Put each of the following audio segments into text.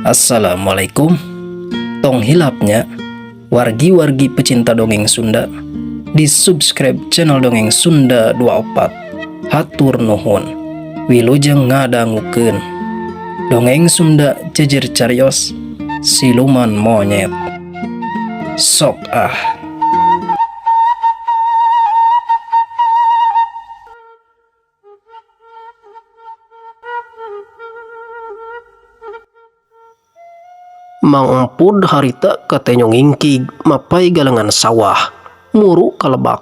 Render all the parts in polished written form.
Assalamualaikum. Tong hilap nya, wargi-wargi pecinta dongeng Sunda, di subscribe channel Dongeng Sunda 24. Hatur nuhun. Wilujeng ngadangukeun Dongeng Sunda Jejer Carios Siluman Monyet. Sok ah. Mang Empud harita katenyo ngingkig mapai galengan sawah muru ka lebak.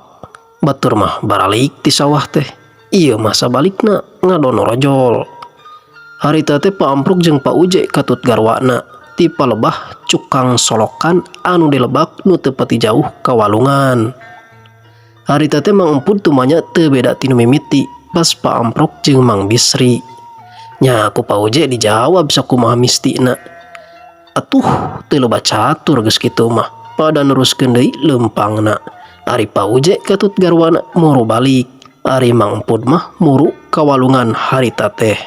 Batur mah baralik ti sawah teh. Ieu mah sabalikna ngadonorojol. Harita teh Pa Ampruk jeung Pa Uje katut garwana ti palebah cukang solokan anu di lebak nu teu pati jauh ka walungan. Harita teh Mang Empud tumanya teu beda ti nu mimiti pas Pa Amprok jeung Mang Bisri. Nya ku Pa Uje dijawab sakumaha mistina. Atuh teu loba catur geus kitu mah pada neruskeun deui leumpangna. Ari Pa Uje katut garwana muru balik. Ari Mang Empud mah muru ka walungan harita teh.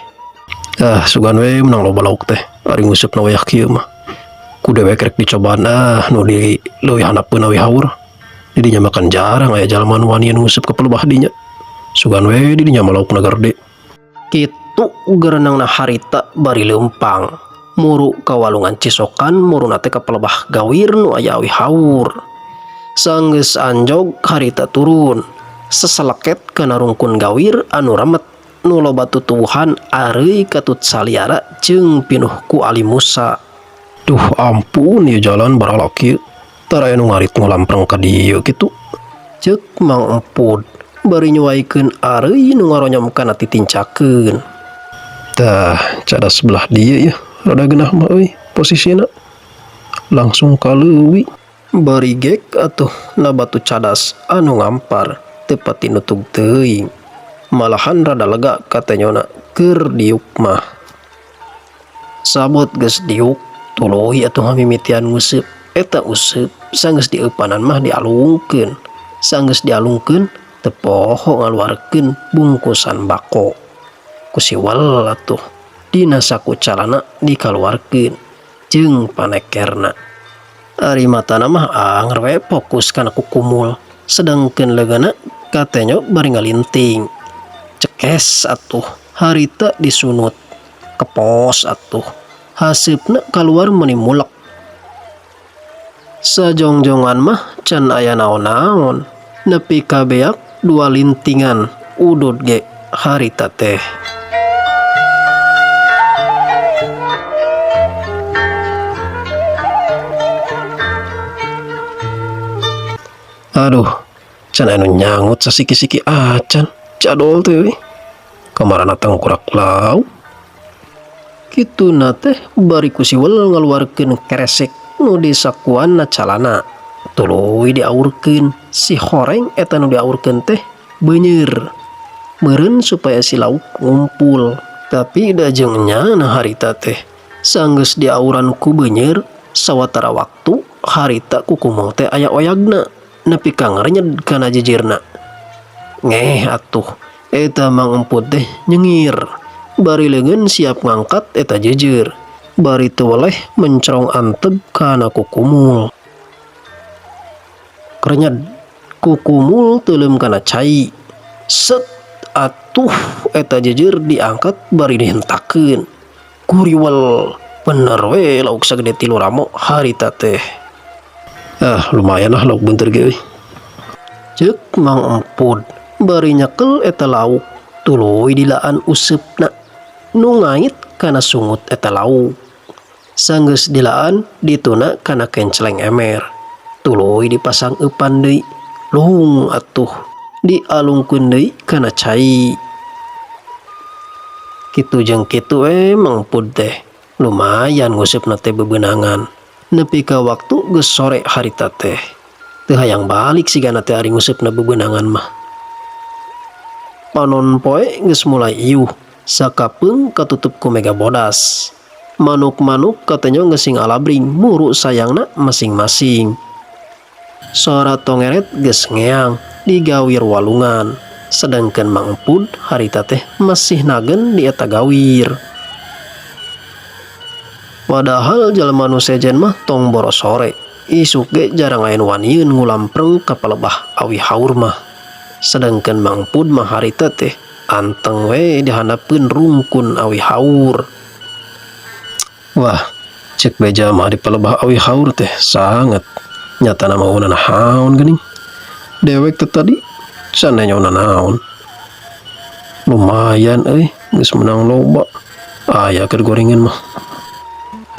Ah sugan we menang loba lauk teh ari nguseup na wayah kieu mah. Ku dewek rek dicobaan ah nu di leuwih handapeun awi haur. Di dinya mah kan jarang aya jalma nu wanian nguseup ka pelebah dinya. Sugan we di dinya mah laukna gerde. Kitu gerenangna harita bari leumpang. Muru ka walungan Cisokan muruna teh ka pelebah gawir nu aya awi haur. Sanggeus anjog harita turun. Seseleket kana rungkun gawir anu remet nu loba tutuwuhan areuy katut saliara jeung pinuh ku ali musa. Duh ampun ieu jalan baralak kieu. Tara aya nu ngarit ngulampreng ka dieu kitu. Ceuk Mang Empud bari nyuaikeun areuy nu ngaronyom kana titincakeun. Tah cadas belah dieu yeuh rada geunah mah euy posisina. Langsung ka leuwi. Bari gek atuh na batu cadas anu ngampar teu pati nutug teuing. Malahan rada lega katenyona keur diuk mah. Sabot geus diuk tuluy atuh ngamimitian nguseup. Eta useup sanggeus dieupanan mah dialungkeun. Sanggeus dialungkeun teu poho ngaluarkeun bungkusan bako. Ku siwel atuh dina saku calana dikaluarkeun jeung panekerna. Ari matana mah anger we fokus kana kukumul sedangkeun leungeunna katenyo bari ngalinting. Cekes atuh harita disunut. Kepos atuh haseupna kaluar meuni mulek. Sajongjongan mah can aya naon-naon nepi ka beak dua lintingan udud ge harita teh. Aduh, can anu nyangut sasiki-siki acan, jadol teh euy. Kamarana tangkurak lauk. Kituna teh bari ku siwel ngaluarkeun keresek nu disakuanna calana. Tuluy diaurkeun, si horeng eta nu diaurkeun teh beuneur. Meureun supaya si lauk ngumpul. Tapi da jeung nyana harita teh sanggeus diauran ku beuneur sawatara waktu harita ku kumul teh aya oyagna nepi ka ngarenyed kana jejirna. Ngeh atuh eta Mang Emput teh nyengir bari leungeun siap ngangkat eta jejer bari teu weleh mencerong anteg kana kukumul. Krenyed kukumul teuleum kana cai. Set atuh eta jejer diangkat bari dihentakeun. Kuriwel bener we lauk sagede 3 ramo harita teh. Ah lumayan lah lauk beunteur ge euy. Ceuk Mang Empud bari nyekel eta lauk tuluy dilaan useupna nu ngait kana sungut eta lauk. Sanggeus dilaan dituna kana kenceleng emer. Tuluy dipasang eupan deui. Luhung atuh dialungkeun deui kana cai. Kitu jeung kitu we Mang Empud teh. Lumayan nguseupna teh bebeunangan. Nepi ka waktu geus sore harita teh. Teu hayang balik sigana teh ari nguseupna bebeunangan mah. Panon poe geus mulai iuh, sakapeung katutup ku mega bodas. Manuk-manuk katenyo geus sing alabring muru sayangna masing-masing. Sora tongeret geus ngeang di gawir walungan. Sedangkan Mang Empud harita teh masih nagen di eta gawir. Padahal jalma nu sejen mah tong boro sore, isuk ge jarang aya nu wanieun ngulampreng ka palebah awi haur mah. Sedengkeun Mang Pud mah harita teh anteng we dihandapeun rungkun awi haur. Wah, cek beja mah di palebah awi haur teh sangat nyatana mah naon geuning. Dewek teh tadi can nanya naon. Lumayan euy, geus menang loba. Aya keur gorengan mah.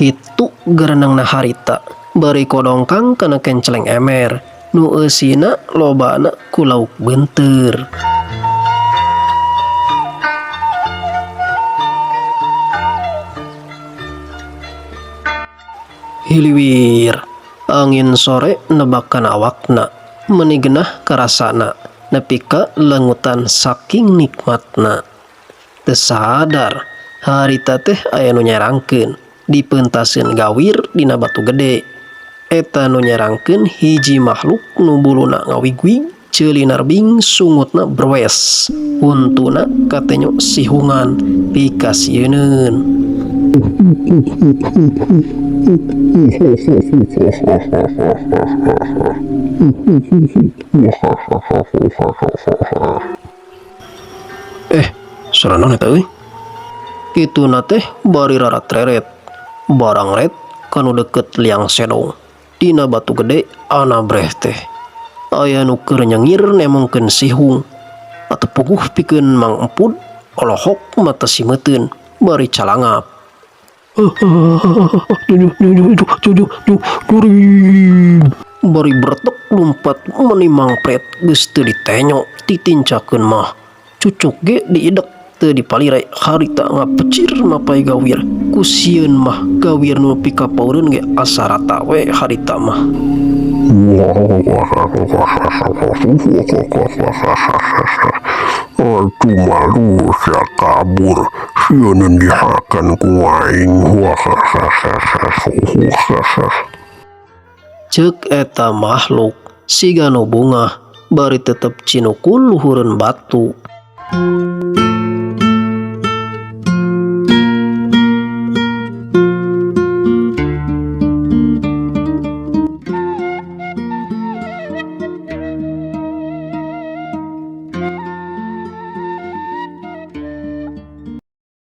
Kitu gerenengna harita, bari kodongkang kana kenceleng emer, nu eusina lobana ku lauk beunteur. Hiliwir, angin sore nebak kana awakna, meuni genah karasana, nepi ka lengutan saking nikmatna. Teu sadar, harita teh aya nu nyerangkeun. Dipentaskeun gawir dina batu gede. Eta nu nyerangkeun hiji makhluk nu buluna ngawigwig, ceuli narbing, sungutna brwes, huntuna katenyo sihungan pikasieuneun. Suara naon eta euy? Kituna teh bari rarat-reret. Barang red kanu deket liang sedong dina batu gede anabreh teh aya nu keur nyengir nemongkeun sihung atuh puguh pikeun Mang Empud olohok mata simeuteun bari calangap. Bari bertek lumpat meuni mangpret geus teu ditenyo titincakeun mah cucuk ge diidek teu dipalire harita ngapecir mapai gawir ku sieun mah gawir nu pikapaureun ge asa rata we harita mah. Aduh malu sia kabur sieun dihakan ku aing. Ceuk eta makhluk siga nu bungah bari tetep cinukul luhureun batu.